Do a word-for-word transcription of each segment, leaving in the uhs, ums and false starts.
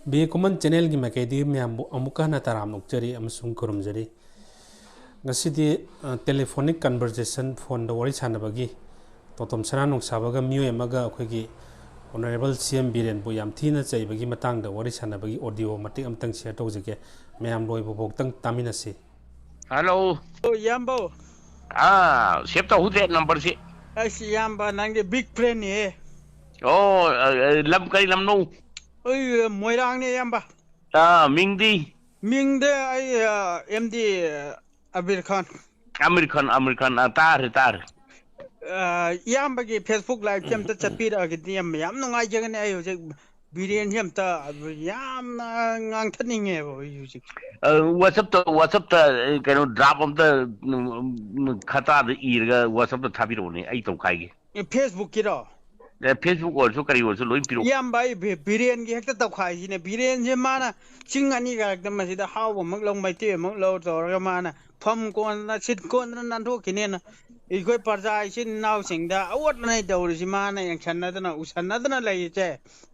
B A ꯈꯨꯃꯟ ꯆꯦꯅꯦꯜꯒꯤ ꯃꯥꯏꯀꯩꯗꯒꯤ ꯃꯌꯥꯝꯕꯨ ꯑꯃꯨꯛꯀ ꯍꯟꯅ ꯇꯔꯥꯝꯅ ꯑꯣꯛꯆꯔꯤ ꯑꯃꯁꯨꯡ ꯈꯨꯔꯨꯝꯖꯔꯤ꯫ ꯉꯁꯤꯗꯤ, ꯑ, telephonic conversation, ꯐꯣꯟꯗ ꯋꯥꯔꯤ ꯁꯥꯟꯅꯕꯒꯤ ꯇꯣꯇꯣꯝ ꯁꯅꯥ ꯅꯨꯡꯁꯥꯕꯒ ꯃꯤꯑꯣꯏ ꯑꯃꯒ ꯑꯩꯈꯣꯏꯒꯤ Honourable C M ꯕꯤꯔꯦꯟꯕꯨ ꯌꯥꯝ ꯊꯤꯅ ꯆꯩꯕꯒꯤ ꯃꯇꯥꯡꯗ ꯋꯥꯔꯤ ꯁꯥꯟꯅꯕꯒꯤ audio ꯃꯇꯦꯛ ꯑꯃꯇꯪ share ꯇꯧꯖꯒꯦ꯫ ꯃꯌꯥꯝ ꯂꯣꯏꯕ ꯐꯥꯎꯇꯪ ꯇꯥꯃꯤꯟꯅꯁꯤ꯫ Hello꯫ ꯑꯣ, ꯏꯌꯥꯝꯕ꯫ ꯑꯥ, save ꯇꯧꯍꯧꯗ꯭ꯔꯦ numberꯁꯤ꯫ ꯑꯩꯁ, ꯏꯌꯥꯝꯕ, ꯅꯪꯗꯤ big fanꯅꯤꯍꯦ꯫ ꯑꯣ, ꯑ, ꯑ, ꯂꯝ ꯀꯔꯤ ꯂꯝꯅꯣ? ꯑꯩ ꯃꯣꯏꯔꯥꯡꯅꯦ, ꯏꯌꯥꯝꯕ꯫ ꯑꯥ, ꯃꯤꯡꯗꯤ? ꯃꯤꯡꯗꯤ ꯑꯩ, ꯑ, M D ꯑꯕꯤꯔ ꯈꯥꯟ꯫ ꯑꯃꯤꯔ ꯈꯥꯟ, ꯑꯃꯤꯔ ꯈꯥꯟ, ꯑ, ꯇꯥꯔꯦ, ꯇꯥꯔꯦ꯫ ꯑ, ꯏꯌꯥꯝꯕꯒꯤ Facebook liveꯁꯦ ꯑꯝꯇ ꯆꯠꯄꯤꯔꯛꯑꯒꯗꯤ ꯌꯥꯝ, ꯌꯥꯝ ꯅꯨꯡꯉꯥꯏꯖꯒꯅꯤ꯫ ꯑꯩ ꯍꯧꯖꯤꯛ ꯕꯤꯔꯦꯟꯁꯦ ꯑꯝꯇ ꯌꯥꯝꯅ ꯉꯥꯡꯊꯠꯅꯤꯡꯉꯦꯕ ꯑꯩ ꯍꯧꯖꯤꯛ꯫ ꯑ, WhatsAppꯇ, WhatsAppꯇ, ꯑ, ꯀꯩꯅꯣ, draft ꯑꯝꯇ, ꯎꯝ, ꯎꯝ, ꯈꯇꯥꯗ ꯏꯔꯒ WhatsAppꯇ ꯊꯥꯕꯤꯔꯛꯎꯅꯦ, ꯑꯩ ꯇꯧꯈꯥꯏꯒꯦ꯫ ꯑꯦ, Facebookꯀꯤꯔꯣ? ꯑꯦ, Facebook ꯑꯣꯏꯔꯁꯨ ꯀꯔꯤ ꯑꯣꯏꯔꯁꯨ ꯂꯣꯏ ꯄꯤꯔꯛꯑꯣ꯫ ꯏꯌꯥꯝꯕ, ꯑꯩ ꯕꯤ-, ꯕꯤꯔꯦꯟꯒꯤ ꯍꯦꯛꯇ ꯇꯧꯈꯥꯏꯁꯤꯅꯦ꯫ ꯕꯤꯔꯦꯟꯁꯦ ꯃꯥꯅ ꯆꯤꯡ ꯑꯅꯤ ꯀꯥꯔꯛꯇ ꯃꯁꯤꯗ ꯑꯍꯥꯎꯕ ꯑꯃꯨꯛ ꯂꯧ, ꯃꯩꯇꯩ ꯑꯃꯨꯛ ꯂꯧ ꯇꯧꯔꯒ ꯃꯥꯅ ꯐꯝ ꯀꯣꯟꯗꯅ, ꯁꯤꯠ ꯀꯣꯟꯗꯅ ꯅꯥꯟꯊꯣꯛꯈꯤꯅꯦꯅ ꯑꯩꯈꯣꯏ ꯄ꯭ꯔꯖꯥ ꯏꯆꯤꯟ ꯏꯅꯥꯎꯁꯤꯡꯗ ꯑꯋꯣꯠꯄꯅꯦ ꯇꯧꯔꯤꯁꯤ꯫ ꯃꯥꯅ ꯌꯦꯡꯁꯟꯅꯗꯅ, ꯎꯁꯟꯅꯗꯅ ꯂꯩꯔꯤꯁꯦ꯫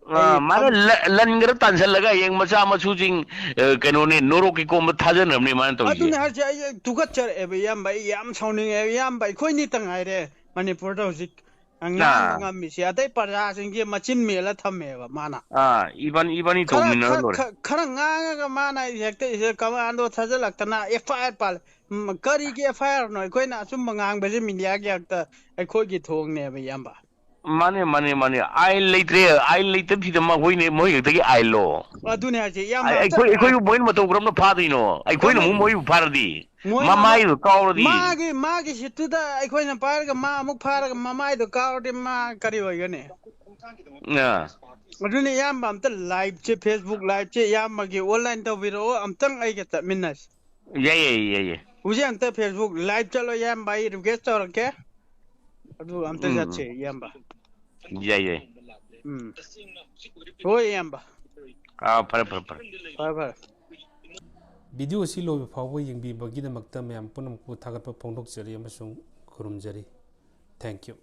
ꯑꯥ, ꯑꯩ ꯃꯥꯅ ꯐꯝ- ꯂ-, ꯂꯟ ꯈꯔ ꯇꯥꯟꯁꯤꯜꯂꯒ ꯍꯌꯦꯡ ꯃꯆꯥ ꯃꯁꯨꯁꯤꯡ, ꯑ, ꯀꯩꯅꯣꯅꯦ, ꯅꯣꯔꯣꯛꯀꯤ ꯀꯣꯝꯗ ꯊꯥꯖꯅꯕꯅꯦ ꯃꯥꯅ ꯇꯧꯔꯤꯁꯦ꯫ ꯑꯗꯨꯅꯦ ꯍꯥꯏꯁꯦ, ꯑꯩ ꯇꯨꯀꯠꯆꯔꯛꯑꯦꯕ, ꯏꯌꯥꯝꯕ꯫ ꯑꯩ ꯌꯥꯝ ꯁꯥꯎꯅꯤꯡꯉꯦ, ꯏꯌꯥꯝꯕ꯫ ꯑꯩꯈꯣꯏꯅꯤꯇ ꯉꯥꯏꯔꯦ ꯃꯅꯤꯄꯨꯔꯗ ꯍꯧꯖꯤꯛ ꯉꯥꯡꯕ ꯑꯥ꯫ ꯉꯝꯃꯤꯁꯦ꯫ ꯑꯇꯩ ꯄ꯭ꯔꯖꯥꯁꯤꯡꯁꯦ ꯃꯆꯤꯟ ꯃꯦꯜꯂ ꯊꯝꯃꯦꯕ ꯃꯥꯅ꯫ ꯑꯥ, ꯏꯕꯥꯅꯤ, ꯏꯕꯥꯅꯤ ꯈꯔ, ꯇꯧꯃꯤꯟꯅꯔ ꯈꯔ, ꯂꯣꯏꯔꯦ꯫ ꯈꯔ, ꯈꯔ ꯉꯥꯡꯉꯒ ꯃꯥꯅ ꯍꯦꯛꯇ ꯁꯤꯗ commando ꯊꯥꯖꯤꯜꯂꯛꯇꯅ F I R ꯄꯥꯜꯂꯦ꯫ ꯎꯝ, ꯀꯔꯤꯒꯤ F I R ꯅꯣ? ꯑꯩꯈꯣꯏꯅ ꯑꯆꯨꯝꯕ ꯉꯥꯡꯕꯁꯦ mediaꯒꯤ ꯍꯦꯛꯇ ꯑꯩꯈꯣꯏꯒꯤ ꯊꯣꯡꯅꯦꯕ, ꯏꯌꯥꯝꯕ꯫ ꯃꯥꯅꯦ, ꯃꯥꯅꯦ, ꯃꯥꯅꯦ꯫ ꯑꯥꯏꯟ ꯂꯩꯇ꯭ꯔꯦ, ꯑꯥꯏꯟ ꯂꯩꯇꯕꯁꯤꯗ ꯃꯈꯣꯏꯅ, ꯃꯣꯏ ꯈꯛꯇꯒꯤ ꯑꯥꯏꯟꯂꯣ? ꯑꯗꯨꯅꯦ ꯍꯥꯏꯁꯦ, ꯏꯌꯥꯝꯕ, ꯑꯩ-, ꯑꯝꯇ ꯑꯩꯈꯣꯏ, ꯑꯩꯈꯣꯏꯕꯨ ꯃꯣꯏꯅ ꯃꯇꯧ ꯀꯔꯝꯅ ꯐꯥꯗꯣꯏꯅꯣ? ꯑꯩꯈꯣꯏꯅ ꯀꯃꯥꯏ-, ꯑꯃꯨꯛ ꯃꯣꯏꯕꯨ ꯐꯥꯔꯗꯤ ꯃꯣꯏꯅ ꯑꯃꯨꯛ ꯃꯃꯥꯏꯗꯣ ꯀꯥꯎꯔꯗꯤ? ꯃꯥꯒꯤ, ꯃꯥꯒꯤ ꯁꯤꯠꯇꯨꯗ ꯑꯩꯈꯣꯏꯅ ꯄꯥꯏꯔꯒ ꯃꯥ ꯑꯃꯨꯛ ꯐꯥꯔꯒ ꯃꯃꯥꯏꯗꯣ ꯀꯥꯎꯔꯗꯤ ꯃꯥ ꯀꯔꯤ ꯑꯣꯏꯒꯅꯤ? ꯑꯥ꯫ ꯑꯗꯨꯅꯦ, ꯏꯌꯥꯝꯕ, ꯑꯝꯇ liveꯁꯦ, Facebook liveꯁꯦ ꯏꯌꯥꯝꯕꯒꯤ online ꯇꯧꯕꯤꯔꯛꯑꯣ, ꯑꯝꯇꯪ ꯑꯩꯒ ꯆꯠꯃꯤꯟꯅꯁꯤ꯫ ꯌꯥꯏ, ꯌꯥꯏ, ꯌꯥꯏ, ꯌꯥꯏ꯫ ꯍꯧꯖꯤꯛ ꯑꯝꯇ Facebook live ꯆꯠꯂꯣ, ꯏꯌꯥꯝꯕ, ꯑꯩ request ꯇꯧꯔꯛꯀꯦ꯫ ꯑꯗꯨꯒ ꯑꯝꯇ ꯎꯝ, ꯆꯠꯁꯦ, ꯎꯝ꯫ ꯏꯌꯥꯝꯕ꯫ ꯌꯥꯏ, ꯌꯥꯏ꯫ ꯎꯝ꯫ ꯍꯣꯏ, ꯏꯌꯥꯝꯕ꯫ ꯑꯥ, ꯐꯔꯦ, ꯐꯔꯦ, ꯐꯔꯦ꯫ ꯐꯔꯦ, ꯐꯔꯦ꯫ Video ꯑꯁꯤ ꯂꯣꯏꯕ ꯐꯥꯎꯕ ꯌꯦꯡꯕꯤꯕꯒꯤꯗꯃꯛꯇ ꯃꯌꯥꯝ ꯄꯨꯝꯅꯃꯛꯄꯨ ꯊꯥꯒꯠꯄ ꯐꯣꯡꯗꯣꯛꯆꯔꯤ ꯑꯃꯁꯨꯡ ꯈꯨꯔꯨꯝꯖꯔꯤ꯫ Thank you꯫